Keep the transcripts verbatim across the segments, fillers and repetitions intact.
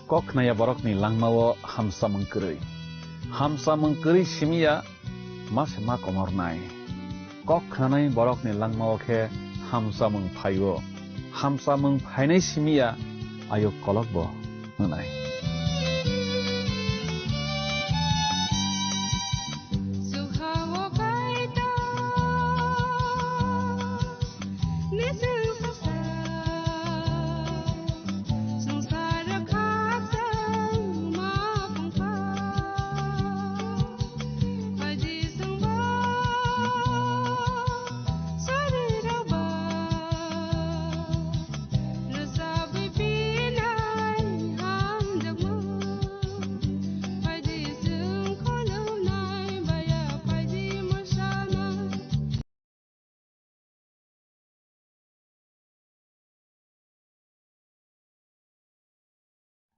Kok khnaya borokni langmao hamsamung kwrwi. Hamsamung kwrwi simiya ma se ma komornai. Kok khnanai borokni langmao khe hamsamung phaio. Hamsamung phainai simiya ayuk kolokbo hwnai.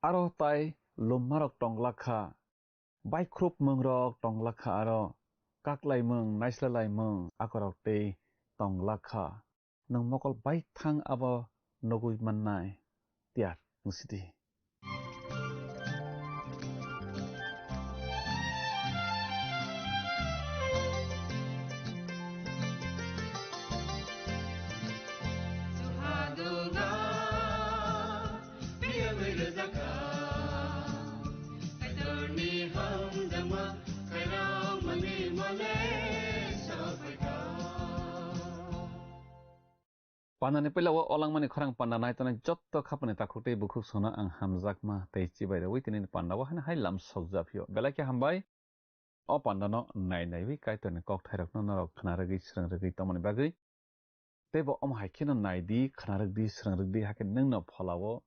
Aro tai lummarok tonglak kha, baikhrup mwngrok tonglak kha, aro kaklaimung, naislalaimung akorok tei tonglak kha. Nwng mokol baithang abo nugwi mannai tiyar wng sidi. Pandani puila o olangmani khorang panda naitonai jotto khapani takhuk tei bukhuk sono ang hamjakma tei chibai rwi tinini panda o haino hai lam sokjaphio. Belai khe hambai. O pandano nai naiwi Kaitorni kokthairokno norok khna rwgwi srwng rwgwi tongmani bagwi. Teibo omo hai kheno nai di, khna rwk di, srwng rwk di, hakhe nwngno pholao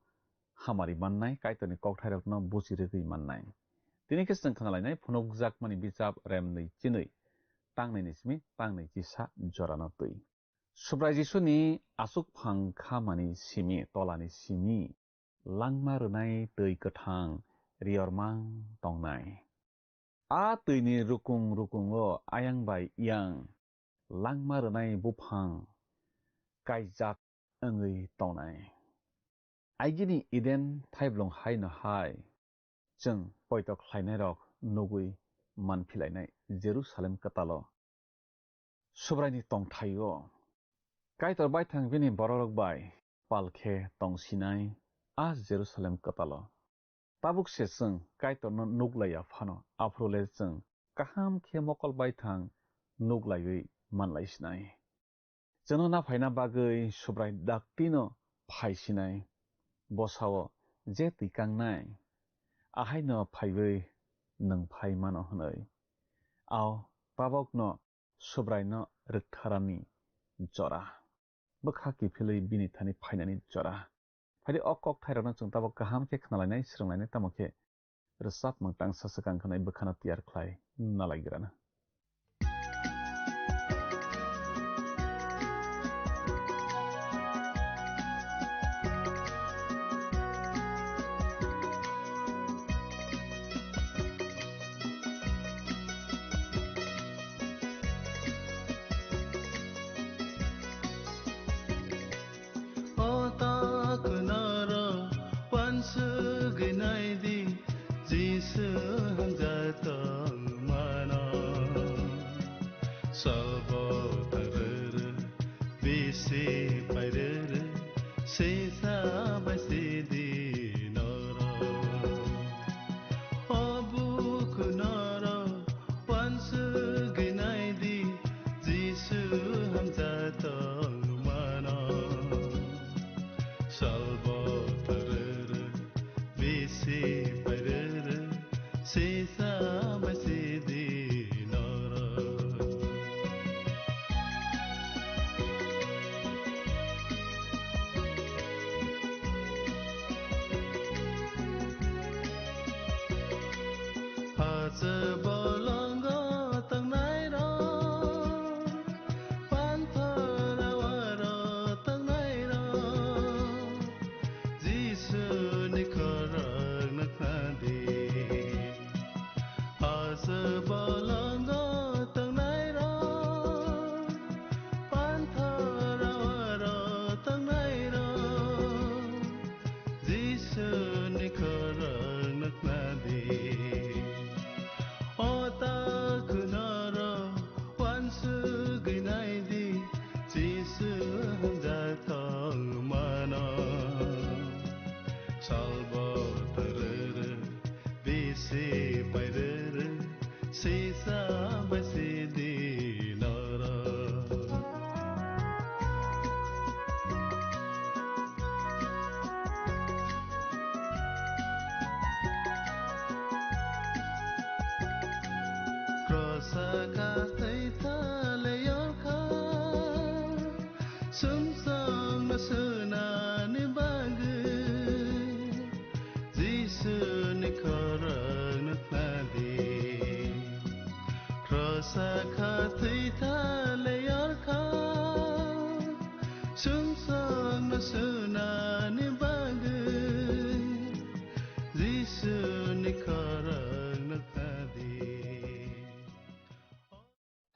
hamari mannai, Kaitorni kokthairokno buchi rwgwi mannai. Tini khe chwng khna lainai phunukjakmani bichap remnwi chinwi, tangnini simi tangnwi chisa jorano twi. Subrai Jisuni aswk phang khamani simi, tolani simi, langma rwnai twi kwthang riyormang tongnai. A twini rukung rukungo ayang bai yang langma rwnai buphang kaijak wngwi tongnai. Aigini Eden thaiblung haino hai chwng poito khlainairok nugwi manphilainai Jerusalem kwtalo. Subraini tongthaio Kaitor baithang bini bororok bai pal khe tongsinai a Jerusalem kwtalo. Tabuk se chwng Kaitorno nuklaiya phano, aphuru le chwng kaham khe mokol baithang nuklaiwi manlaisinai. Chwngno naphaina bagwi Subrai daktino phaisinai, bwsao je twikangnai, ahaino phaiwi nwng phai mano hwnwi. Ao tabokno Subraino rwktharani jora. Bwkha kiphilwi bini thani phainani jora. Phaidi o kokthairokno chwng tabok kaham khe khnalainai, srwnglainai, tamo khe rwchapmung tangsa swkang khwnai bwkhano tiyar khlai nalaigrana. O ta kunaro wansugwi naidi, Jisu hamjak tongmano. Sabo taruru, bisi pairuru, sisa bai sidi noro. O buku noro wansugwi naidi, Jisu hamjak tongmano. Salbo taruru, bisi pairuru, sisa bai sidi noro. Hache bolongo tangnairok, panthorrok Sumsokno swnani bagwi Jisuni khorokno khladi. Krosa kha thwi thale yorkha. Sumsokno swnani bagwi Jisuni khorokno khladi.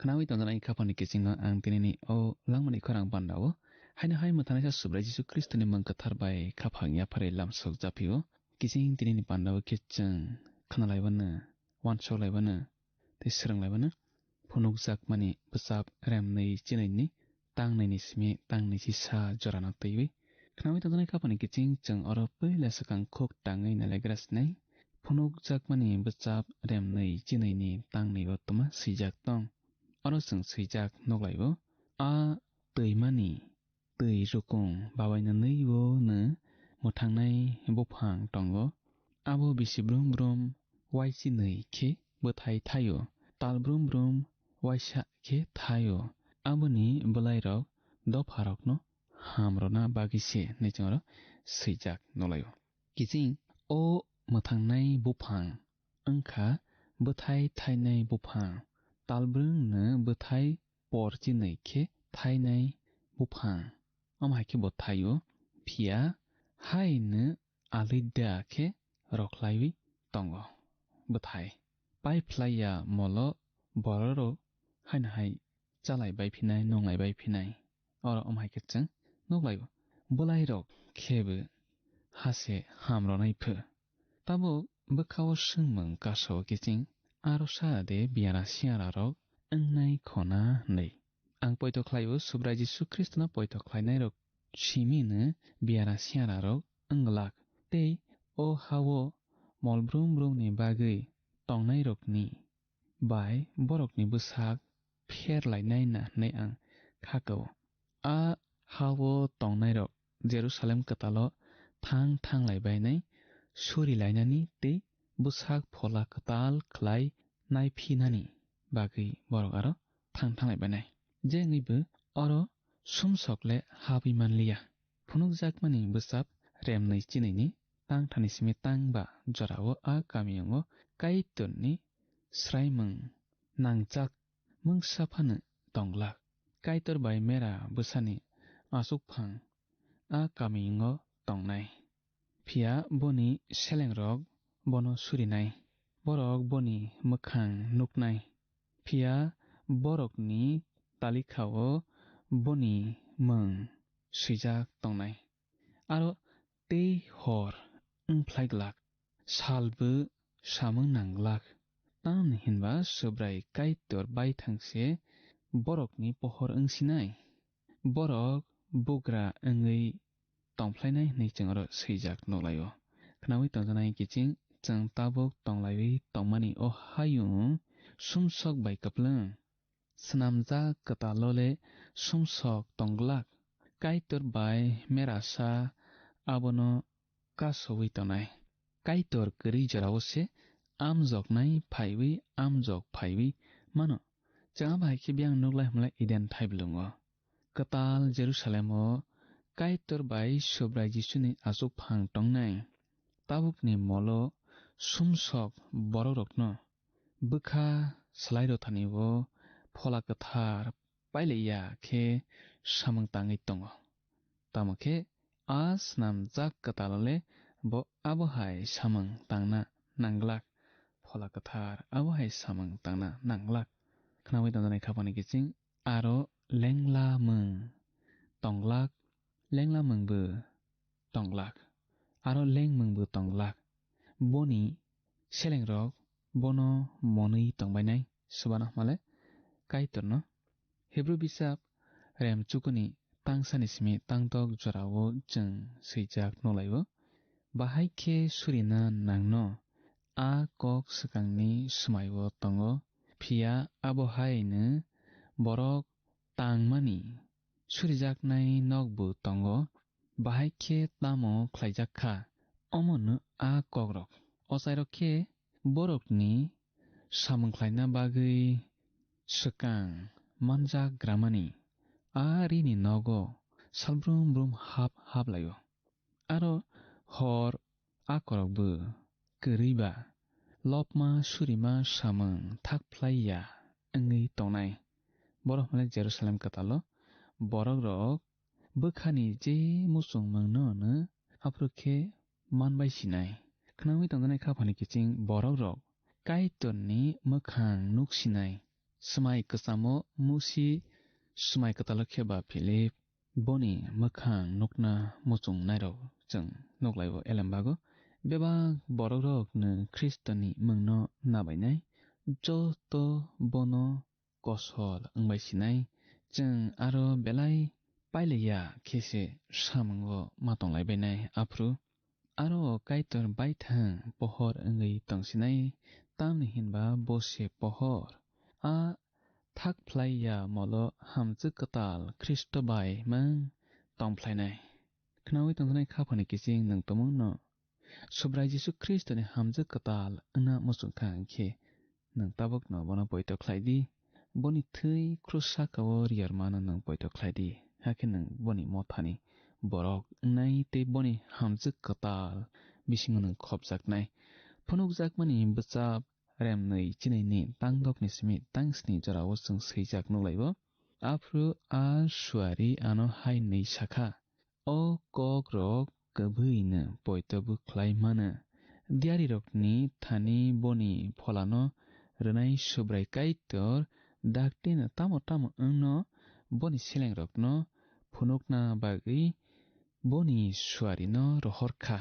Khnawi tongjaknai khapangni kichingno ang tinini o langmani khorang pandao. Haino hai mwthangnaisa Subrai Jisu Khristoni mung kwthar bai khaphang yapharwi lamsok japhio. Kiching tinini pandao khe chwng khnalaibano, uansoklaibano, tei swrwnglaibano. Phunukjakmani bwchap remnwi chinwini tangnaini simi tangnwi sisa jorano twiwi. Khnawi tongjaknai khapangni kiching chwng oro puila swkang khuk tangwi nailagra sinai. Phunukjakmani bwchap remnwi chinwini tangnwi o twma swijak tong. Oro chwng swijak nuklaio. A twimani twi rukung babaina nwi o nw mwthangnai buphang tongo. Abo bisi brum brum uaisi nwi khe bwthai thaio, tal brum brum uaisa khe thaio. Aboni bwlairok dopharokno ham rwna bagwi se hinwi chwng oro swijak nukhlaio. Kiching o mwthangnai buphang wngkha bwthai thainai buphang, tal brwngno bwthai por chinwi khe thainai buphang. Omo hai khe bo thaio, phiya haino alida khe rwkhlaiwi tongo bwthai. Paiphlaiya molo bororok haino hai chalai bai phinai, nunglai bai phinai. Oro omo hai khe chwng nuklaio. Bwlairok khe bo ha se ham rwnai pho. Tabuk bwkha-o swngmung kasao kiching, aro sa de biyara siyara rok wngnai khona hinwi. Ang poito khlaio, Subrai Jisu Khristono poito khlainairok simino biyara siyara rok wng glak, tei o ha-o mol brum brumni bagwi tongnairokni bai borokni bwsak pher lainai na hinwi ang kha kao. A ha-o tongnairok Jerusalem kwtalo thang thanglai bainai, suri lainani tei bwsak phola kwtal khlai naiphinani bagwi borok aro thang thanglai bainai. Je wngwi bo oro sumsok le habwi man liya. Phunukjakmani bwchap remnwi chinwini tang thani simi tang ba jorao a kamiyungo Kaitorni sraimung nangjak mungsa phano tong glak. Kaitor bai mera bwsani achukphang a kamiyungo tongnai. Phiya boni selengrok bono surinai, borok boni mwkhang nuknai. Phiya borokni talikha-o boni mung swijak tongnai. Aro tei hor wng phlai glak, salbo samung nang glak. Tamni hinba Subrai Kaitor baithang se borokni pohor wng sinai. Borok bugra wngwi tong phlainai hwnwi chwng oro swijak nuklaio. Khnaui tongjaknai kiching chwng tabuk tong laiwi tongmani o hayung sumsok bai kwplwng. Snamjak kwtalo le sumsok tong glak. Kaitor bai merasa abono kasoui tongnai. Kaitor kwrwi jorao se amjoknai phaiwi amjok phaiwi mano. Chwng abo hai khe biyang nuk lai hwnlai Eden thaiblwngo. Kwtal Jerusalemo Kaitor bai Subrai Jisuni achukphang tongnai. Tabukni molo sumsok borokrokno bwkha swlai rwthani o Phola Kwthar pailaiya khe samung tangwi tongo. Tamo khe a snamjak kwtalo le bo abo hai samung tangna nang glak. Phola Kwthar abo hai samung tangna nang glak. Khnaui tongjaknai khapangni kiching aro lengla mung tong glak, lengla mungbo tong glak, aro lengmungbo tong glak. Boni selengrok bono monwi tongbainai, swbano hwnmale Kaitorno. Hebru bisap rem chukuni tangsani simi tangtok jorao chwng swijak nukhlaio. Bahai khe surina nangno a kok swkangni swmaio tongo, phiya abo haino borok tangmani surijaknai nokbo tongo, bahai khe tamo khlaijak kha, omono a kokrok. Ochairok khe borokni samung khlaina bagwi swkang manjak gramani a rini nogo salbrum brum hap hap laio. Aro hor akorokbo kwrwi ba lopma surima samung thak phlai ya wngwi tongnai. Borok hwnle Jerusalem kwtalo borok rok bwkhani je muchungmung no hwno, aphuru khe man bai sinai. Khnaui tongjaknai kha phani kiching borok rok Kaitorni mwkhang nuk sinai. Swmai kwchamo Musi swmai kwtalo khe ba Philip boni mwkhang nukna muchungnairok chwng nuklaio elembago. Bebak borokrokno Khristoni mungno nabainai, joto bono kosol wngbai sinai, chwng aro belai pailaiya khe se samungo ma tonglaibainai. Aphuru aro Kaitor baithang pohor wngwi tongsinai, tamni hinba bo se pohor. A thak phlai ya molo hamjwk kwtal Khristo bai mung tong phlainai. Khnaui tongjaknai kha phani kiching nwng tumungno Subrai Jisu Khristoni hamjwk kwtal wngna muchung kha hwn khe, nwng tabukno bono poito khlai di. Boni thwi krus saka-o riyarmano nwng poito khlai di. Hakhe nwng boni mothani borok wngnai tei boni hamjwk kwtal bisingo nwng khopjaknai. Phunukjakmani bwchap remnwi chinini tangdokni simi tangsni jorao chwng swijak nuklaio. Aphuru a suari ano hai hwnwi sakha, "O kokrok kwbwino poito bwkhlai mano. Diyarirokni thani boni pholano rwnai Subrai Kaitor daktino tamo tamo wngno boni selengrokno phunukna bagwi boni suarino rohor kha."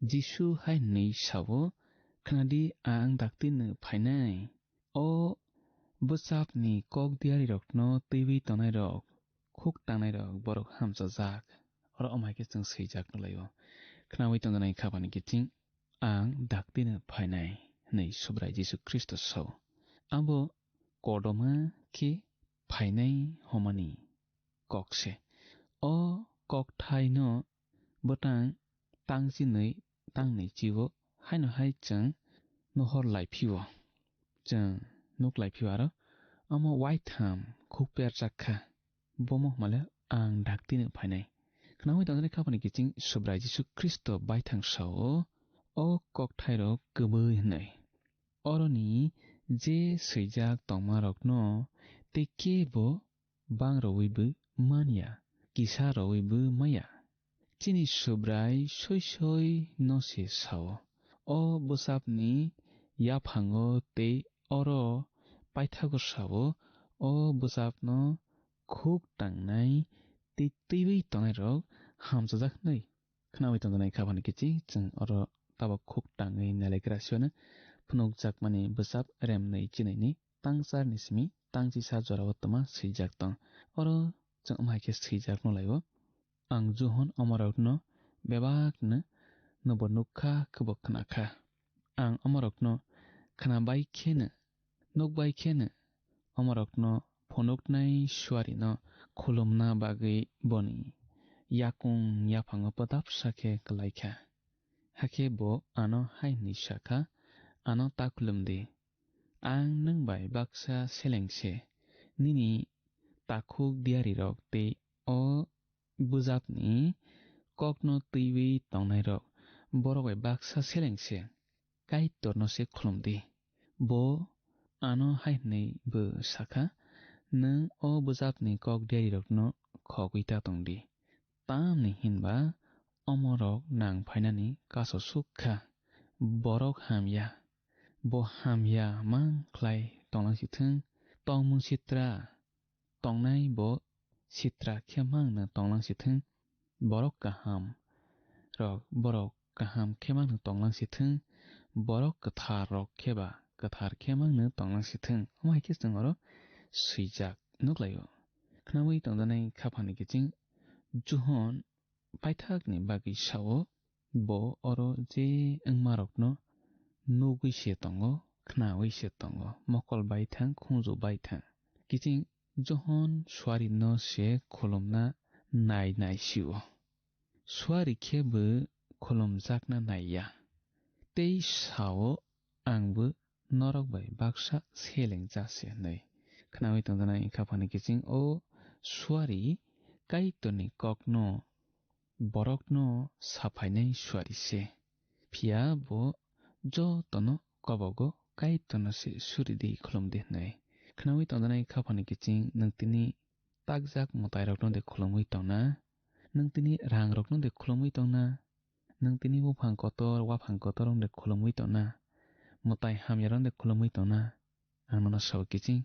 Jisu hai hwnwi sao, "Khna di, ang daktino phainai." O bwchapni kok diyarirokno twiwi tongnairok, khuk tangnairok borok hamchajak. Oro omo hai khe chwng swijak nukhlaio. Khnaui tongjaknai kha phani kiching, "Ang daktino phainai," hwnwi Subrai Jisu Khristo sao. Abo kotorma khe phainai hwnmani kok se. O kokthaino bwtang tangchinwi tangnwi chio, haino hai chwng nuhor lai phio. Chwng nuk lai phio aro omo waitham khuk perchak kha. Bomo hwnmale ang daktino phainai. Khnaui tongjaknai kha phani kiching Subrai Jisu Khristo baithang sao, o kokthairok kwbwi hwnwi. Oroni je swijak tongmarokno tei kebo bang rowibo manya, kisa rowibo maya. Chini Subrai soi soi no se sao, o bwchapni yaphango tei oro paithago sao, o bwchapno khuk tangnai tei twiwi tongnairok hamchajak hwnwi. Khnaui tongjaknai kha phani kiching chwng oro tabok khuk tangwi nailaikra siwano phunukjakmani bwchap remnwi chinini tangcharni simi tangchisa jorao twma swijak tong. Oro chwng omo hai khe swijak nukhlaio, "Ang Johon omorokno bebakno nobo nukha, khwbo khnakha. Ang omorokno khnabai kheno, nukbai kheno, omorokno phunuknai suarino khulumna bagwi boni yakung yaphango pwdapsa khe kwlaikha." Hakhe bo ano hai hwnwi sakha, "Ano ta khulum di. Ang nwng bai baksa seleng se, nini takhuk diyarirok tei o bwchapni kokno twiwi tongnairok borok bai baksa seleng se, Kaitorno se khulum di." Bo ano hai hwnwi bo sakha, "Nwng o bwchapni kok diyarirokno khogwi ta tong di, tamni hinba omorok nang phainani kaso suk kha. Borok hamya, bo hamya mang khlai tonglang si thung, tongmung sitra tongnai bo sitra khe mangno tonglang si thung. Borok kaham rok borok kaham khe mangno tonglang si thung, borok kwthar rok khe ba kwthar khe mangno tonglang si thung." Omo hai khe chwng oro swijak nuklaio. Khnaui tongjaknai kha phani kiching Johon paithakni bagwi sao, bo oro je wngmarokno nugwi se tongo, khnaui se tongo, mokol baithang, khungju baithang. Kiching Johon suarino se khulumna nai nai sio. Suari khe bo khulumjakna nai ya. Tei sao, "Ang bo norok bai baksa seleng ja se," hwnwi. Khnaui tongjaknai kha phani kiching o suari Kaitorni kokno borokno saphainai suari se. Phiya bo jotono kobogo Kaitorno se suri di khulum di hwnwi. Khnaui tongjaknai khaphani kiching nwng tini takjak mwtairokno de khulumwi tongna? Nwng tini rangrokno de khulumwi tongna? Nwng tini buphang kotor, waphang kotor wng de khulumwi tongna? Mwtai hamyarok wng de khulumwi tongna? Ang nono sao kiching,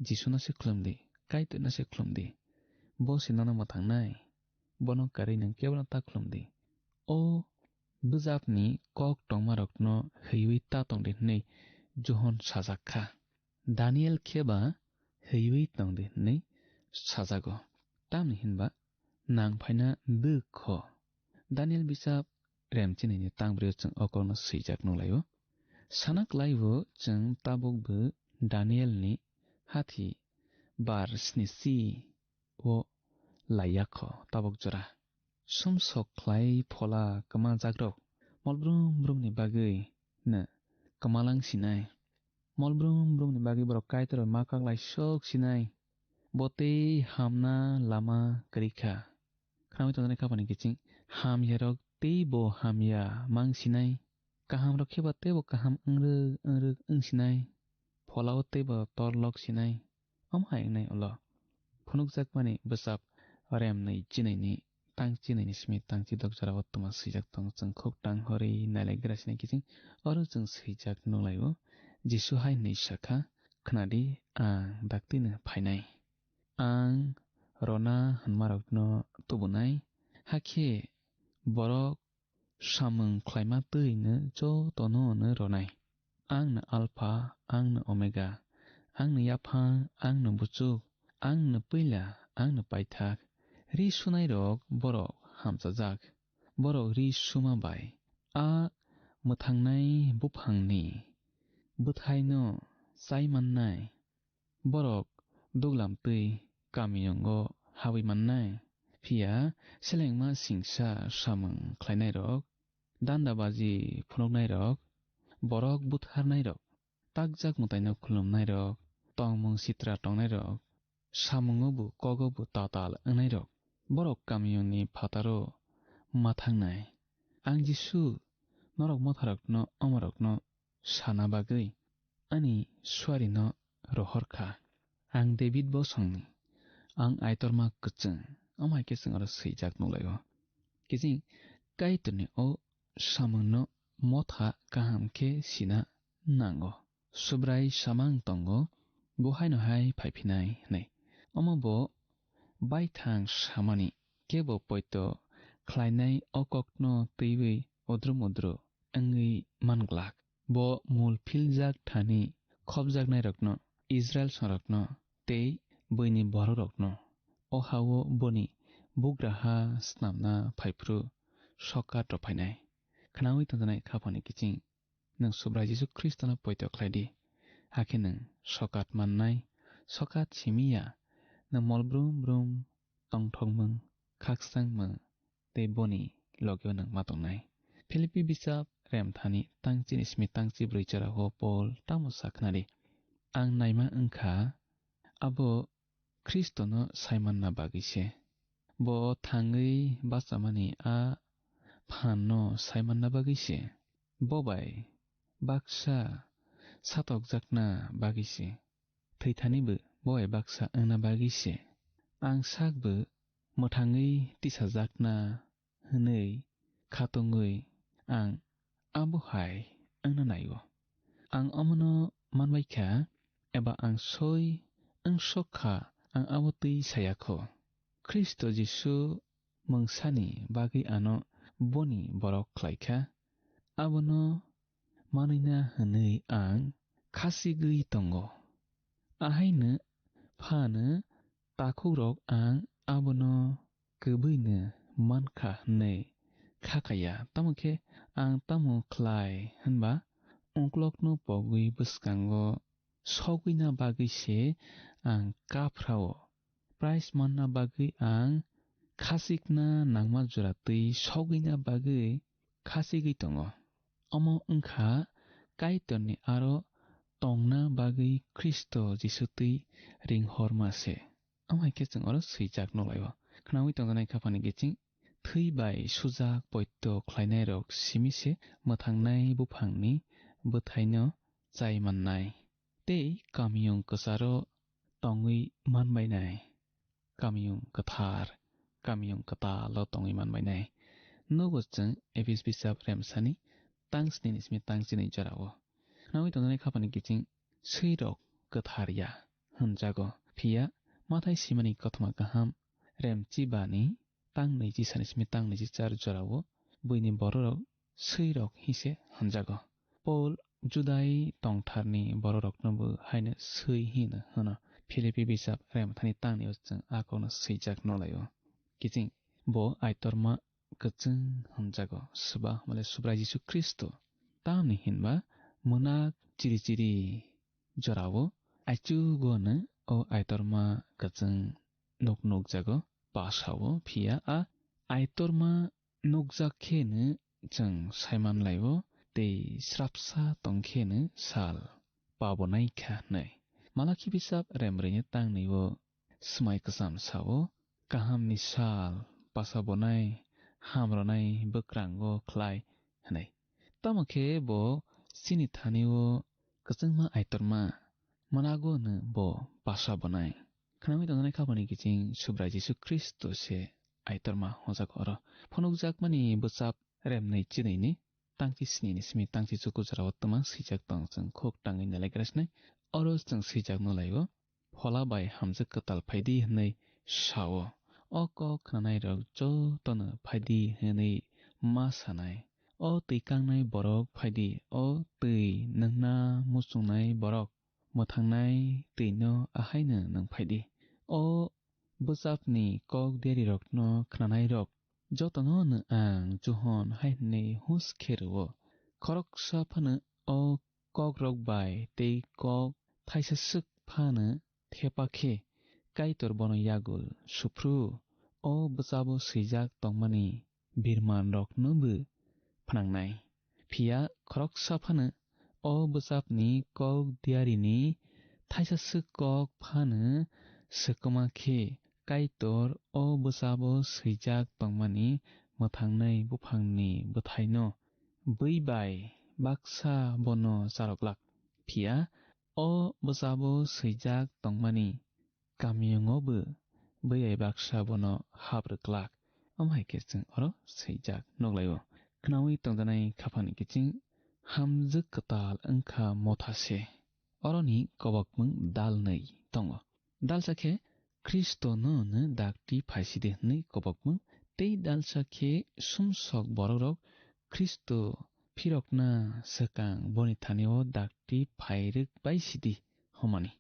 Jisuno se khulum di, Kaitorno se khulum di. Bo se nono mwthangnai. Bono karwi nwng kebono ta khulum di. O bwjakni kok tongmarokno hwiwi ta tong di hwnwi Johon sajak kha. Daniel khe ba hwiwi tong di hwnwi sajago. Tamni hinba nang phaina dwk kho. Daniel bisap rem chinini tang bwrwi chwng o kokno swijak nukhlaio. Sana klaibo chwng tabukbo Danielni hathi bar snisi o laiya kho tabuk jora. Sumsok khlai phola kwma jagrok mol brum brumni bagwi no kwmalang sinai. Mol brum brumni bagwi borok Kaitor bai ma kak lai sok sinai. Bo tei hamna lama kwrwi kha. Khnaui tongjaknai khaphani kiching hamyarok tei bo hamya mang sinai. Kahamrok khe ba tei bo kaham wngrwk wngrwk wng sinai. Pholao tei bo torlok sinai. Omo hai wngnai ulo phunukjakmani bwsap rem nwi chinaini tang chinaini simi tang chidok jorao twma swijak tongo, chwng khuk tang horwi nailaigra sini kiching. Oro chwng swijak nukhlaio, Jisu hai hwnwi sakha, "Khnadi, ang daktino phainai. Ang rwna hwnmarokno tubunai, hakhe borok samung khlaima twi no jotono no rwnai. Ang no Alpha, ang no Omega, ang no yaphang, ang no buchuk, ang no puila, ang no paithak." Ri sunai rok borok hamchajak, borok ri suma bai a mwthangnai buphangni bwthai no chai mannai. Borok duglam twi kamiyungo habwi mannai. Phiya selengma singsa samung khlainairok, dandabaji phunuknairok, borok butharnairok, takjak mwtaino khulumnairok, tongmung sitra tongnairok, samungo bo kogo bo tatal wngnairok, borok kamiyungni phataro ma thangnai. Ang Jisu norok motharokno omorokno sana bagwi ani suarino rohor kha. Ang David bosongni, ang Aitorma kwchwng, omo hai khe chwng oro swijak nukhlaio. Kiching Kaitorni o samungno motha kaham khe sina nango. Subrai samang tongo, bo haino hai phaiphinai hwnwi. Omo bo baithang samani, kebo poito khlainai o kokno twiwi udrum udru wngwi man glak. Bo mul philjak thani khopjaknairokno, Israil songrokno tei buini bororokno o ha-o boni bugraha snamna phaiphru sokat rw phainai. Khnaui tongjaknai khaphani kiching nwng Subrai Jisu Khristono poito khlai di, hakhe nwng sokat mannai. Sokat simi ya, nwng mol brum brum tongthokmung, khakchangmung tei boni logeo nwng ma tongnai. Philippi bisap remthani tangchini simi tangchi brwi chorao Pol tamo sa khna di, "Ang naima wng kha, abo Khristono sai manna bagwi se. Bo thangwi bachamani a phanno sai manna bagwi se. Bo bai baksa satokjakna bagwi se. Thwithanibo bo bai baksa wngna bagwi se. Ang sakbo mwthangwi tisajakna hwnwi khatungwi ang abo hai wngna nai-o. Ang omono manbai kha, eba ang soi wngsok kha, ang abo twi saya kho. Khristo Jisu mungsani bagwi ano boni borok khlai kha, abono manwina hwnwi ang khasigwi tongo. Ahaino phano takhukrok ang abono kwbwino mankha hwnwi kha kaya. Tamo khe ang tamo khlai hwnba, uklokno pogwi bwskango sogwina bagwi se ang kaphrao. Prize manna bagwi ang khasikna nangma jora twi sogwina bagwi khasigwi tongo. Omo wngkha Kaitorni aro tongna bagwi Khristo Jisu twi ringhorma se." Omo hai khe chwng oro swijak nukhlaio. Khnaui tongjaknai khaphani kiching, thwi bai sujak poito khlainairok simi se mwthangnai buphangni bwthaino chai mannai, tei kamiyung kwcharo tongwi manbainai. Kamiyung kwthar, kamiyung kwtalo tongwi manbainai. Nogo chwng Ephes bisap remsani tang sni ni simi tang chini jorao. Khnaui tongjaknai khaphani kiching, swirok kwthar ya hwnjago. Phiya Mathai simani kothoma kaham remchibani tang nwichi sani simi tang nwichi char jorao buini bororok swirok hinse hwnjago. Paul Judai tongtharni bororoknobo haino swi hino hwno. Philippi bisap remthani tangni o chwng a kokno swijak nolaio. Kiching bo Aitorma kwchwng hwnjago, swba hwnmale Subrai Jisu Khristo. Tamni hinba mwnak chiri chiri jorao aichugo no o Aitorma kwchwng nuk nukjago, pasao. Phiya a Aitorma nukjak khe no chwng saiman laio, tei srapsa tong khe no sal pabonai kha hwnwi. Malakhi bisap remrwini tangni o swmai kwcham sao, kahamni sal pasa bonai, hamronai bwkrango khlai hwnwi. Tamo khe bo chini thani o kwchwngma Aitorma mwnago hwnwi bo pasa bonai. Khnaui tongjaknai khaphani kiching Subrai Jisu Khristo se Aitorma hwnjak oro. Phunukjakmani bwchap remnwi chinwini tangchi snini simi tangchi chuku jorao twma swijak tong chwng khuk tangwi nailagrasnai. Oro chwng swijak nolaio, Phola bai hamjwk kwtal phaidi hwnwi sao. O kok khnanairok jotono phaidi hwnwi ma sanai. O twi kangnai borok phaidi, o twi nwngna muchungnai borok mwthangnai twino ahaino nwng phaidi. O bwchapni kok diarirokno khnanairok jotono no ang Johon hai hwnwi hus khe rw-o. Khoroksa phano o kokrok bai tei kok thaisa swk phano thepa khe Kaitor bono yagul suphru. O bwchabo swijak tongmani birmanrokno bo phnangnai. Phiya khoroksa phano o bwchapni kok diarini thaisa swk kok phano swkma khe Kaitor o bwchabo swijak tongmani mwthangnai buphangni bwthaino bwi bai baksa bono charwk glak. Phiya o bwchabo swijak tongmani kamiyungo bo bwi bai baksa bono hap rwk glak. Omo hai khe chwng oro swijak nuk lai-o. Khnaui tongjaknai khaphani kiching hamjwk kwtal wngkha motha se. Oroni kobokmung dalnwi tongo. Dalsa khe Khristono hwnwi dakti phaisidi hwnwi kobokmung, tei dalsa khe sumsok borokrok Khristo phirokna swkang boni thani-o dakti phairwk bai sidi hwnmani.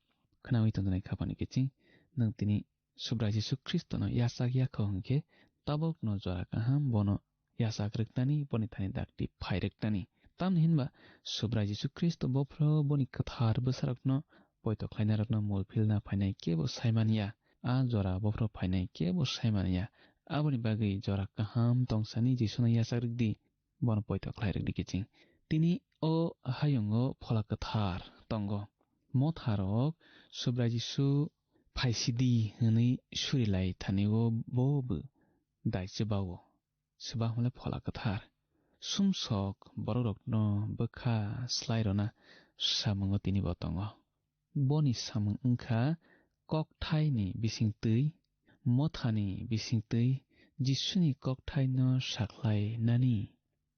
Khnaui tongjaknai khaphani kiching nwng tini Subrai Jisu Khristono yachak ya kho hwnkhe tabukno jora kaham bono yachak rwknani, boni thani dakti phai rwknani. Tamni hinba Subrai Jisu Khristo bophro boni kwthar bwsarokno poito khlainarokno mul philna phainai kebo sai man ya. A jora bophro phainai kebo sai man ya. Aboni bagwi jora kaham tongsani Jisuno yachak rwk di, bono poito khlai rwk di kiching. Tini o hayungo Phola Kwthar tongo. Motharok Subrai Jisu phaisidi hwnwi suri lai thani-o bo bo dai chwba-o. Swbahmale Phola Kwthar sumsok borokrokno bwkha slai rwna samungo tini bo tongo. Boni samung wngkha kokthaini bisingtwi, mothani bisingtwi Jisuni kokthaino sakhlainani.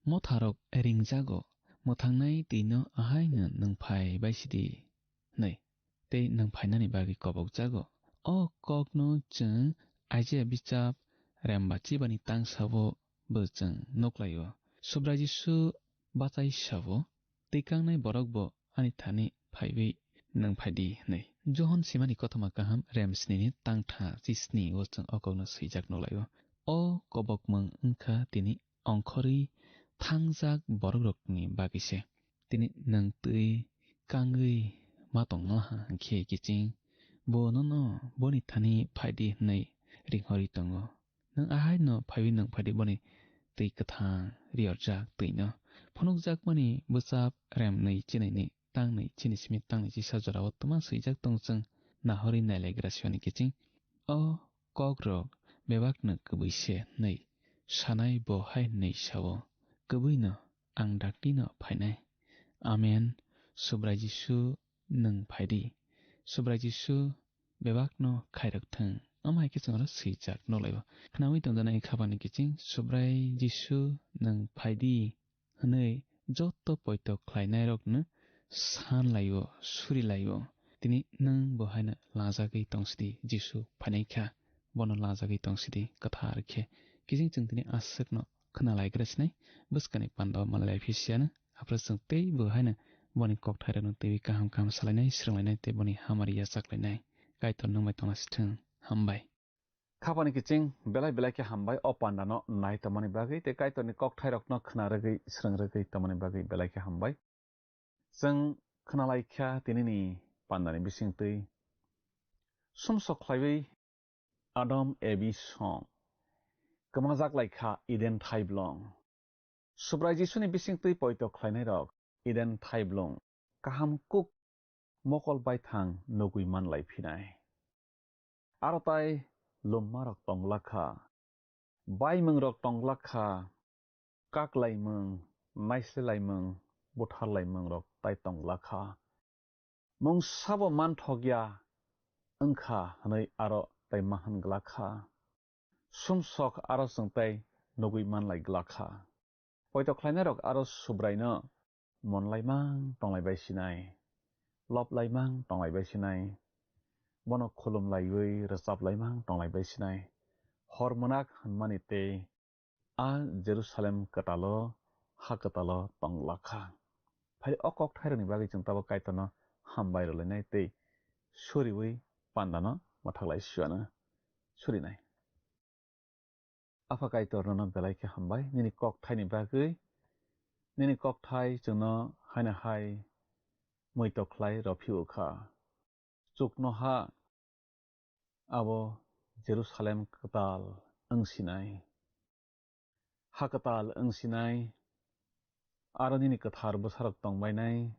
Motharok ringjago, mwthangnai twino ahaino nwng phai bai sidi hwnwi. Tei nwng phainani bagwi kobokjago. O kokno chwng Isaiah bichap remba chibani tangsao bo chwng nuklaio. Subrai Jisu bachai sao, "Twikangnai borok bo ani thani phaiwi nwng phaidi," hwnwi. Johon simani kothoma kaham rem snini tangtha chisni o chwng o kokno swijak nuklaio. O kobokmung wngkha tini ongkhorwi thangjak borokrokni bagwi se. Tini nwng twi kangwi ma tongno ha hwnkhe kiching bo nono boni thani phaidi hwnwi ringhorwi tongo. Nwng ahaino phaiwi nwng phaidi boni twi kwthang riyorjak twino. Phunukjakmani bwchap remnwi chinini tangnwi chini simi tangnwi chisa jorao twma swijak tong chwng nahorwi nailaigra sioni kiching. O kokrok bebakno kwbwi se hwnwi sanai bo hai hwnwi sa-o, "Kwbwino ang daktino phainai." Amen. Subrai Jisu, nwng phai di. Subrai Jisu bebakno khairok thung. Omo hai khe chwng oro swijak nukhlai-o. Khnaui tongjaknai khapangni kiching, Subrai Jisu, nwng phai di hwnwi joto poito khlainairokno san lai-o, suri lai-o. Tini nwng bo haino lajagwi tong sidi, Jisu phainai kha, bono lajagwi tong sidi kwthar khe. Kiching chwng tini aswkno khna lai gra sinai, bwskangni panda o malai lai phi siyano, aphuru chwng tei bo haino boni kokthairokno twiwi kaham kaham salainai, swrwnglainai tei boni hamari yachaklainai. Kaitor nwng bai tongna sithwng. Hambai. Khapangni kiching belai belai khe hambai o pandano nai tongmani bagwi tei Kaitorni kokthairokno khna rwgwi, swrwng rwgwi tongmani bagwi belai khe hambai. Chwng khna lai kha tinini pandani bisingtwi. Sumsok khlaiwi Adam Evi song. Kwmajak lai kha Eden thaiblong. Subrai Jisuni bisingtwi poito khlainairok Eden thaiblong kaham kuk mokol baithang nugwi man lai phinai. Aro tai lummarok tong la kha, baimungrok tong la kha, kaklaimung, naisle laimung, buthar laimungrok tai tong la kha. Mung sabo manthok ya wng kha hwnwi aro tai ma hwn glak kha. Sumsok aro chwng tai nugwi man lai glak kha. Poito khlainairok aro Subraino mon laimang tong lai bai sinai, lob laimang tong lai bai sinai, bono khulum laiwi rwchap laimang tong lai bai sinai. Hor mwnak hwnmani tei a Jerusalem kwtalo, ha kwtalo tong la kha. Phai o kokthairokni bagwi chwng tabuk Kaitorno hambai rwlainai tei suriui pandano mwthak lai siyano surinai. Apha Kaitor, nono belai khe hambai nini kokthaini bagwi. Nini kokthai chwngno haino hai muitok khlai rw phi-o kha. Chuknoha abo Jerusalem kwtal wng sinai, ha kwtal wng sinai, aro nini kwthar bwsarok tong bainai,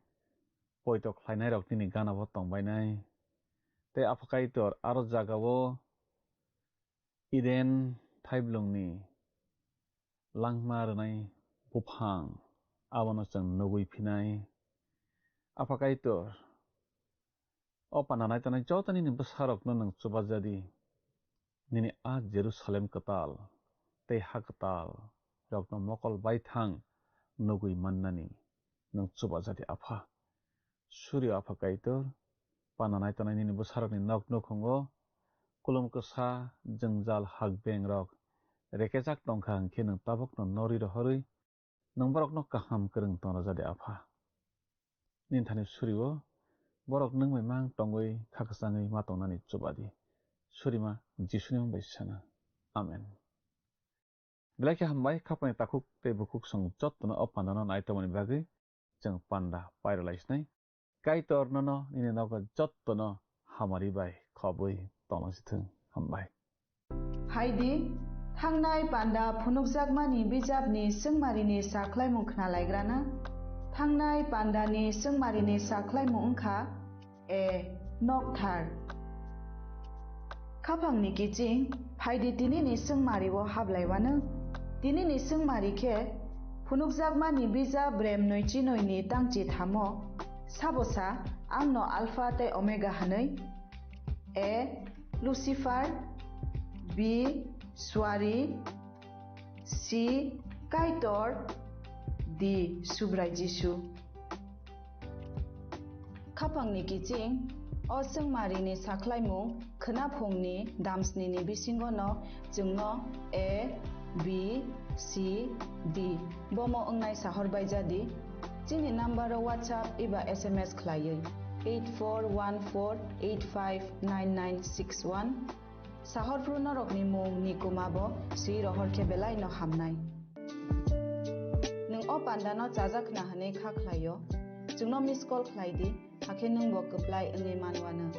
poito khlainairok nini gana-o tong bainai. Tei Apha Kaitor, aro jagao Eden thaiblongni langma rwnai buphang, abono chwng nugwi phinai. Apha Kaitor, o panda nai tongnai joto nini bwsarokno nwng chubaja di. Nini a Jerusalem kwtal tei ha kwtal rokno mokol baithang nugwi mannani nwng chubaja di, Apha. Suri o Apha Kaitor, panda nai tongnai nini bwsarokni nok nukhungo kulum kwsa, jwngjal, hakbeng rok rekejak tongkha, hwnkhe nwng tabukno norwi rohorwi nwng borokno kaham kwrwng tong rwja di, Apha. Nini thani suri-o borok nwng bai mang tongwi kha kwchangwi ma tongnani chuba di. Surima Jisuni mung bai sana. Amen. Belai khe hambai, khapangni takhuk tei bukhuk chwng jottono o pandano nai tongmani bagwi chwng panda pairwlai sinai. Kaitor nono nini nogo jottono hamari bai khobwi tongna sithwng. Hambai. Phaidi, thangnai panda phunukjakmani bijapni swngmarini sakhlaimung khnalaigrana. Thangnai pandani swngmarini sakhlaimung wngkha, A. Nokthar. Khapangni kiching, phaidi tinini swngmario hablaiwano. Tinini swngmari khe, phunukjakmani bijap brem nwi chinoini tangchi thamo, sabosa angno Alpha tei Omega hwnwi. A. Lucifer. B. Suari. C. Kaitor. D. Subrai Jisu. Khapangni kiching, o swngmarini sakhlaimung khwnaphungni damsnini bisingono chwngno A, B, C, D bomo wngnai sahor baijadi. Chini number-o WhatsApp eba S M S khlaiwi eight four one four eight five nine nine six one. Sahorphru norokni mung ni kuma bo swi rohor khe belai no hamnai. Nwng o panda no chajak khna hwnwi kha khlai o, chwngno miss call khlai di, hakhe nwng bo kwplai wngwi man wanw.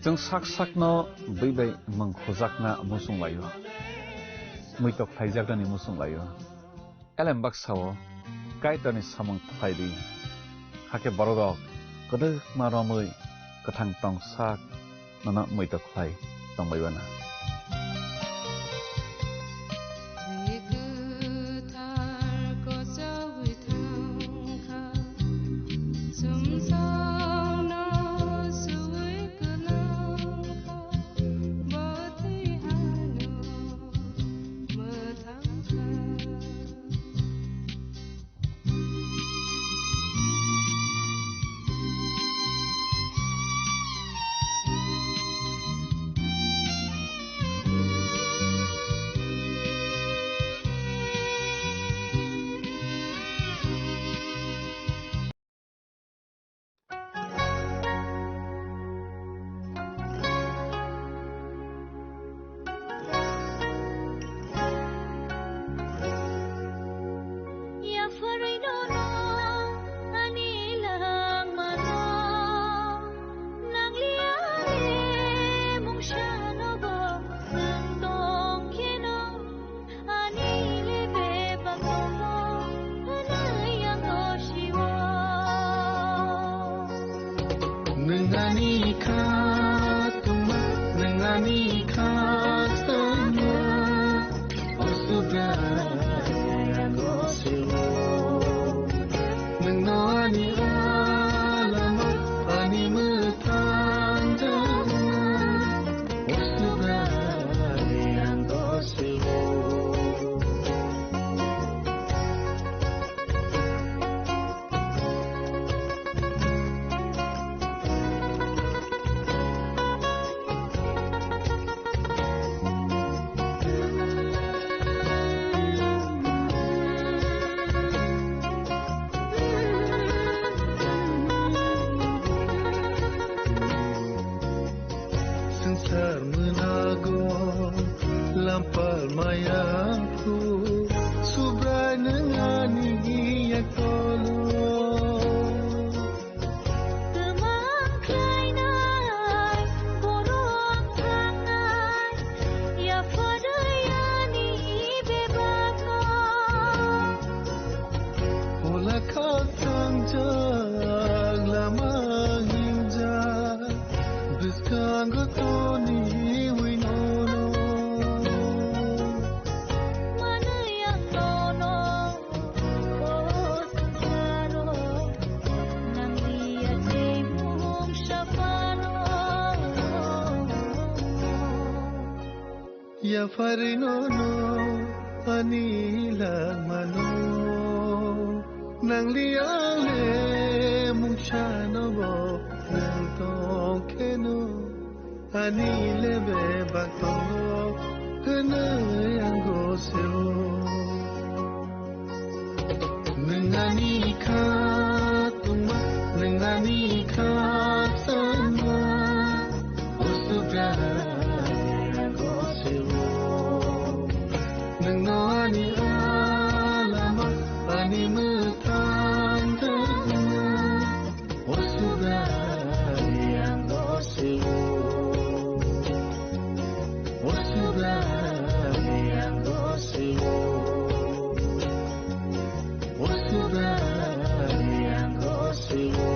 Chwng sak sakno bui bai mwng khujakna muchung laio, muitok khlaijaknani muchung laio. Elem baksa-o Kaitorni samung phlai di, hakhe bororok kwdwkma romwi kwthang tong sak nono muitok khlai tongbai uanw. Ani le bebak tongo, hwnwi ang gosio. Nwng ani kha tongma, nwng ani kha tongma, o Subrai ang gosio. Nwngno ani alama, ani mwthang jagna. Swngchar mwnago lampar maya khu, Subrai nwng ani yaktolo. Kwmang khlainai, borok thangnai, yapharwi ani bebakno. Ola khakchang jak lama hingjak, bwskango toniwi nono. Manwi ang nono, o swngcharo, nanglia tei mung saphano. Yapharwi nono ani langmano, nangli ang le mungsano bo nang tong kheno, ani le bebak tongo hwnwi ang gosio. Nwng ani kha tongma, nwng ani kha sanma, o Subrai ang gosio. Nwngno ani alama, ani mwthang jagna, o Subrai ang gosio. O Subrai ang gosio. O Subrai ang gosio.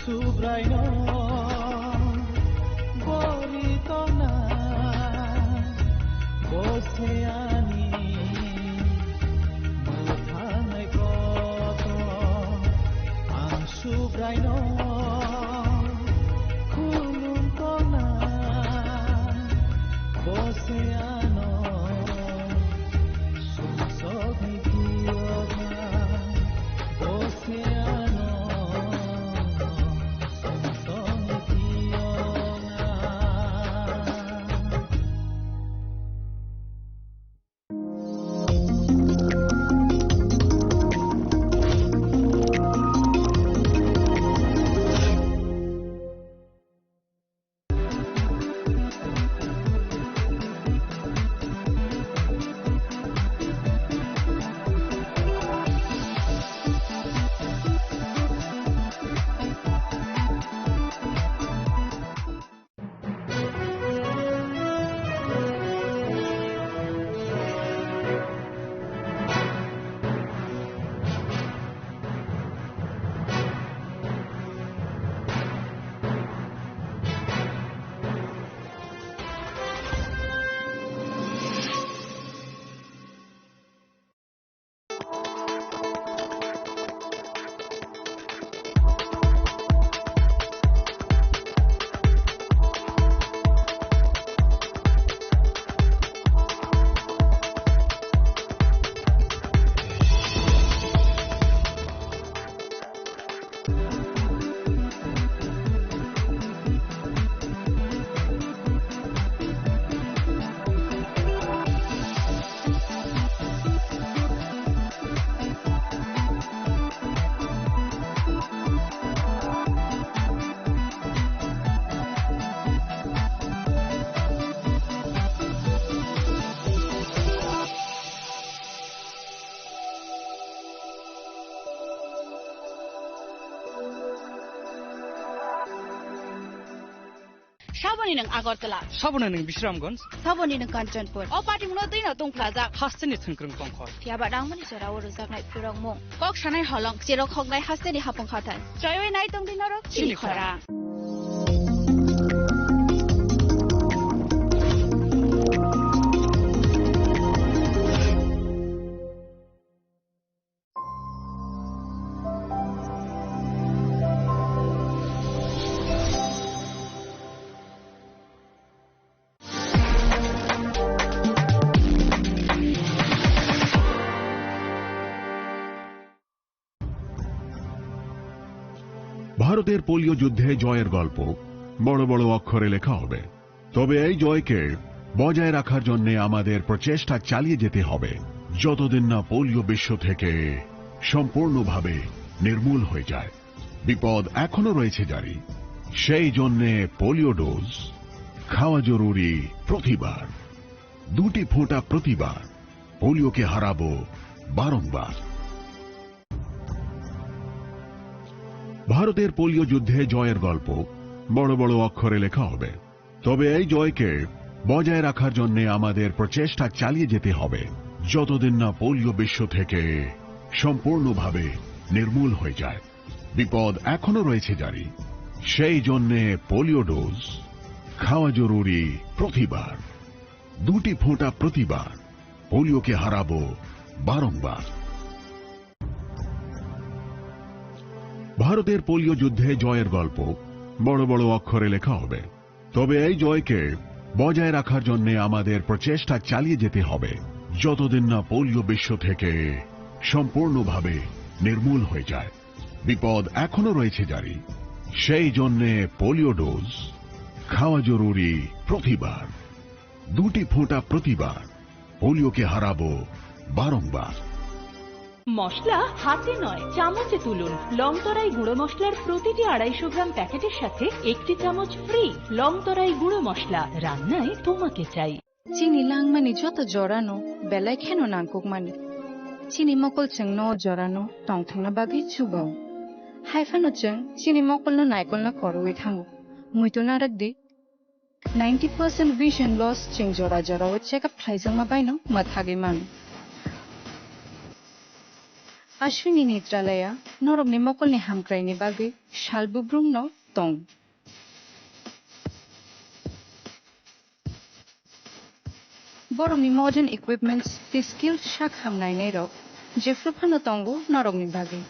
Subraino gori tona bose ani mwthangnai koto. Ang Subraino khulum tona bose ano sumsokni kiyoga bose ano. Saboni nwng Agartala. Saboni nwng Bisramganj. Saboni nwng Kanchanpur. O patimungno twino tungphlajak. Hasteni thwngkwrwng tongkhor. Phiyaba nangmani jorao rwjaknai phurokmung. Kok sanai holong, cherok hoknai hasteni hapung khathar. Choiwi nai tongdi norok chini chini khorang. Khorang. ভারতের পোলিও যুদ্ধে জয়ের গল্প বড় বড় অক্ষরে লেখা হবে। তবে এই জয়কে বজায় রাখার জন্য আমাদের প্রচেষ্টা চালিয়ে যেতে হবে, যতদিন না পোলিও বিশ্ব থেকে সম্পূর্ণভাবে নির্মূল হয়ে যায়। বিপদ এখনো রয়েছে জারি, সেই জন্যে পোলিও ডোজ খাওয়া জরুরি প্রতিবার। দুটি ফোঁটা প্রতিবার, পোলিওকে হারাবো বারংবার। ভারতের পোলিও যুদ্ধে জয়ের গল্প বড় বড় অক্ষরে লেখা হবে। তবে এই জয়কে বজায় রাখার জন্য আমাদের প্রচেষ্টা চালিয়ে যেতে হবে, যতদিন না পোলিও বিশ্ব থেকে সম্পূর্ণভাবে নির্মূল হয়ে যায়। বিপদ এখনো রয়েছে জারি, সেই জন্যে পোলিও ডোজ খাওয়া জরুরি প্রতিবার। দুটি ফোঁটা প্রতিবার, পোলিওকে হারাবো বারংবার। ভারতের পোলিও যুদ্ধে জয়ের গল্প বড় বড় অক্ষরে লেখা হবে। তবে এই জয়কে বজায় রাখার জন্য আমাদের প্রচেষ্টা চালিয়ে যেতে হবে, যতদিন না পোলিও বিশ্ব থেকে সম্পূর্ণভাবে নির্মূল হয়ে যায়। বিপদ এখনো রয়েছে জারি, সেই জন্যে পোলিও ডোজ খাওয়া জরুরি প্রতিবার। দুটি ফোঁটা প্রতিবার, পোলিওকে হারাবো বারংবার। মশলা হাতে নয়, চামচে তুলুন। লংতরাই গুঁড়ো মশলার প্রতিটি আড়াইশো গ্রাম প্যাকেটের সাথে একটি চামচ ফ্রি। লংতরাই গুঁড়ো মশলা, রান্নায় তোমাকে চাই। Chini langmani joto jorano belai kheno nangkukmani. Chini mokol chwngno o jorano tongthokna bagwi chugo. Hai phano chwng chini mokolno naikolna korwi thango. Muitu narak di. Ninety percent vision loss chwng jora jorao check up khlaijakma baino mwthagwi mano. Ashwini Netralaya norokni mokolni hamkraini bagwi sal bubrumno tong. Borokni modern equipments tei skill sak ham nainairok jephru phano tongo norokni bagwi.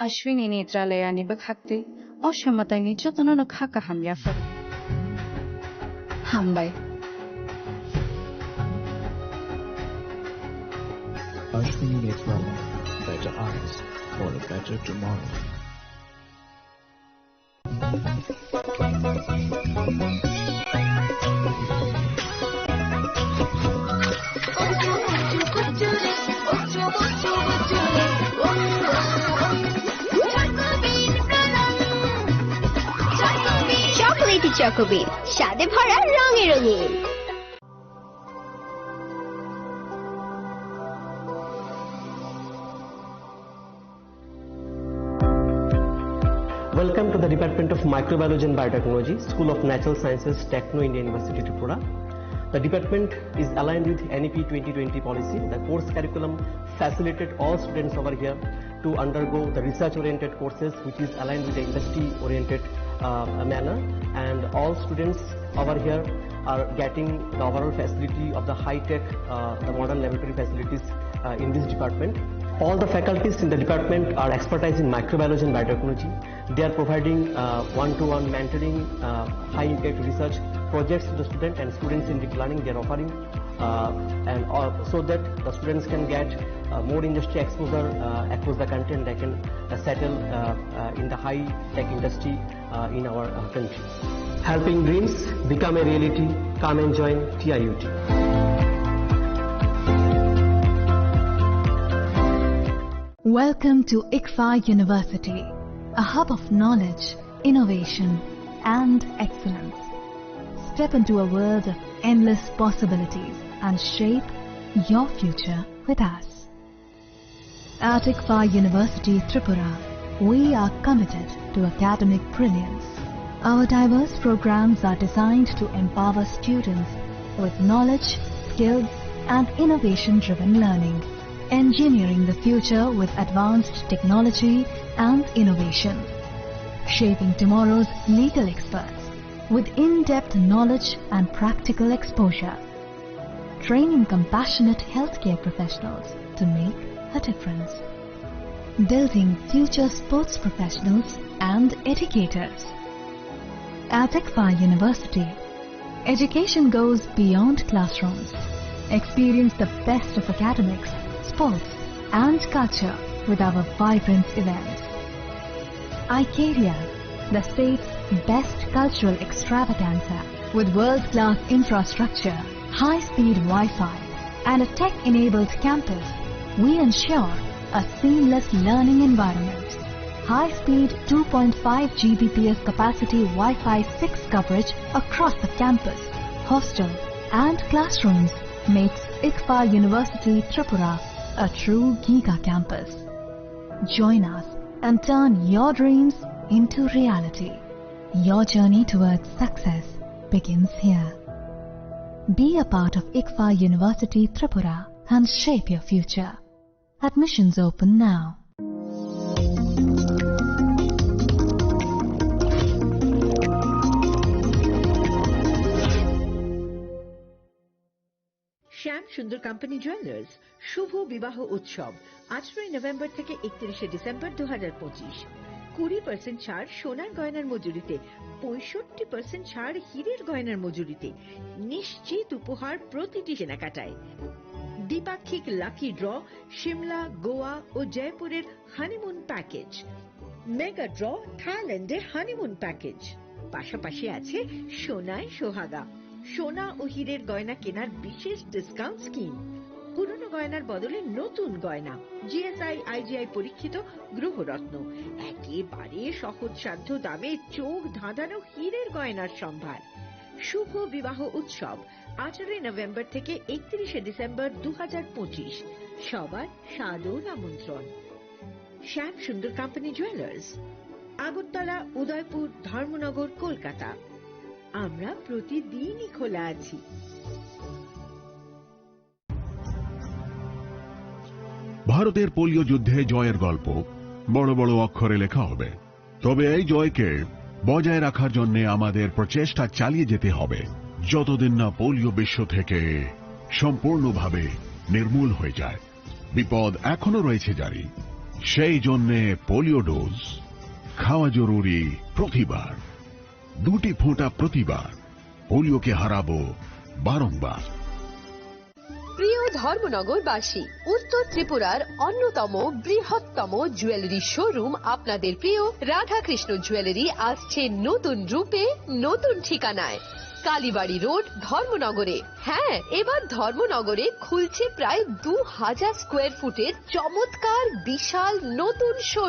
Ashwini Netralayani bwkhaktwi o samataini jotonono kha kaham yaphar. Hambai. Ashwini Netralaya, better eyes for a better tomorrow. Chocolatey Choco Bean, স্বাদে ভরা রঙে রঙিন। Welcome to the Department of Microbiology and Biotechnology, School of Natural Sciences, Techno India University, Tripura. The department is aligned with N E P twenty twenty policy. The course curriculum facilitated all students over here to undergo the research-oriented courses, which is aligned with the industry-oriented, uh, manner. And all students over here are getting the overall facility of the high-tech, uh, the modern laboratory facilities, uh, in this department. All the faculties in the department are expertise in microbiology and biotechnology. They are providing, uh, one-to-one mentoring, uh, high-impact research projects to the student and students-centric learning they are offering, uh, and, uh, so that the students can get, uh, more industry exposure, uh, across the country, and they can, uh, settle, uh, uh, in the high-tech industry, uh, in our, uh, country. Helping dreams become a reality. Come and join T I U T. Welcome to ICFAR University, a hub of knowledge, innovation, and excellence. Step into a world of endless possibilities and shape your future with us. At ICFAR University Tripura, we are committed to academic brilliance. Our diverse programs are designed to empower students with knowledge, skills, and innovation-driven learning, engineering the future with advanced technology and innovation, shaping tomorrow's legal experts with in-depth knowledge and practical exposure, training compassionate healthcare professionals to make a difference, building future sports professionals and educators. At ICFAR University, education goes beyond classrooms. Experience the best of academics, sports, and culture with our vibrant events. Icaria, the state's best cultural extravaganza. With world-class infrastructure, high-speed Wi-Fi, and a tech-enabled campus, we ensure a seamless learning environment. High-speed two point five G B P S capacity Wi-Fi six coverage across the campus, hostel, and classrooms makes ICFAR University Tripura a true giga campus. Join us and turn your dreams into reality. Your journey towards success begins here. Be a part of ICFAR University Tripura and shape your future. Admissions open now. শ্যাম সুন্দর company jewellers শুভ বিবাহ উৎসব, আঠারোই নভেম্বর থেকে একত্রিশে ডিসেম্বর দু হাজার পঁচিশ। কুড়ি পার্সেন্ট ছাড় সোনার গয়নার মজুরিতে, পঁয়ষট্টি পার্সেন্ট ছাড় হীরের গয়নার মজুরিতে, নিশ্চিত উপহার প্রতিটি কেনাকাটায়। দ্বিপাক্ষিক লাকি ড্র, সিমলা, গোয়া ও জয়পুরের হানিমুন প্যাকেজ, মেগা ড্র, থাইল্যান্ডে হানিমুন প্যাকেজ, পাশাপাশি আছে সোনায় সোহাগা, সোনা ও হীরের গয়না কেনার বিশেষ ডিসকাউন্ট স্কিম, পুরনো গয়নার বদলে নতুন গয়না, জিএসআই আইজিআই পরীক্ষিত গ্রহরত্ন, একেবারে সহজসাধ্য দামে চোখ ধাঁধানো হীরের গয়নার সম্ভার। শুভ বিবাহ উৎসব, আঠারোই নভেম্বর থেকে একত্রিশে ডিসেম্বর দু হাজার পঁচিশ, সবার সাদর আমন্ত্রণ। শ্যাম সুন্দর কোম্পানি জুয়েলার্স, আগরতলা, উদয়পুর, ধর্মনগর, কলকাতা। আমরা প্রতিদিনই খোলা আছি। ভারতের পোলিও যুদ্ধে জয়ের গল্প বড় বড় অক্ষরে লেখা হবে, তবে এই জয়কে বজায় রাখার জন্য আমাদের প্রচেষ্টা চালিয়ে যেতে হবে, যতদিন না পোলিও বিশ্ব থেকে সম্পূর্ণভাবে নির্মূল হয়ে যায়। বিপদ এখনো রয়েছে জারি, সেই জন্যে পোলিও ডোজ খাওয়া জরুরি প্রতিবার, দুটি ফোঁটা প্রতিবার। পোলিওকে হারাবো বারংবার। প্রিয় ধর্মনগরবাসী, উত্তর ত্রিপুরার অন্যতম বৃহত্তম জুয়েলারি শোরুম আপনাদের প্রিয় রাধাকৃষ্ণ জুয়েলারি আসছে নতুন রূপে, নতুন ঠিকানায়। কালীবাড়ি রোড, ধর্মনগরে। হ্যাঁ, এবার ধর্মনগরে খুলছে প্রায় দু হাজার স্কোয়ার ফুটের চমৎকার বিশাল নতুন শোরুম।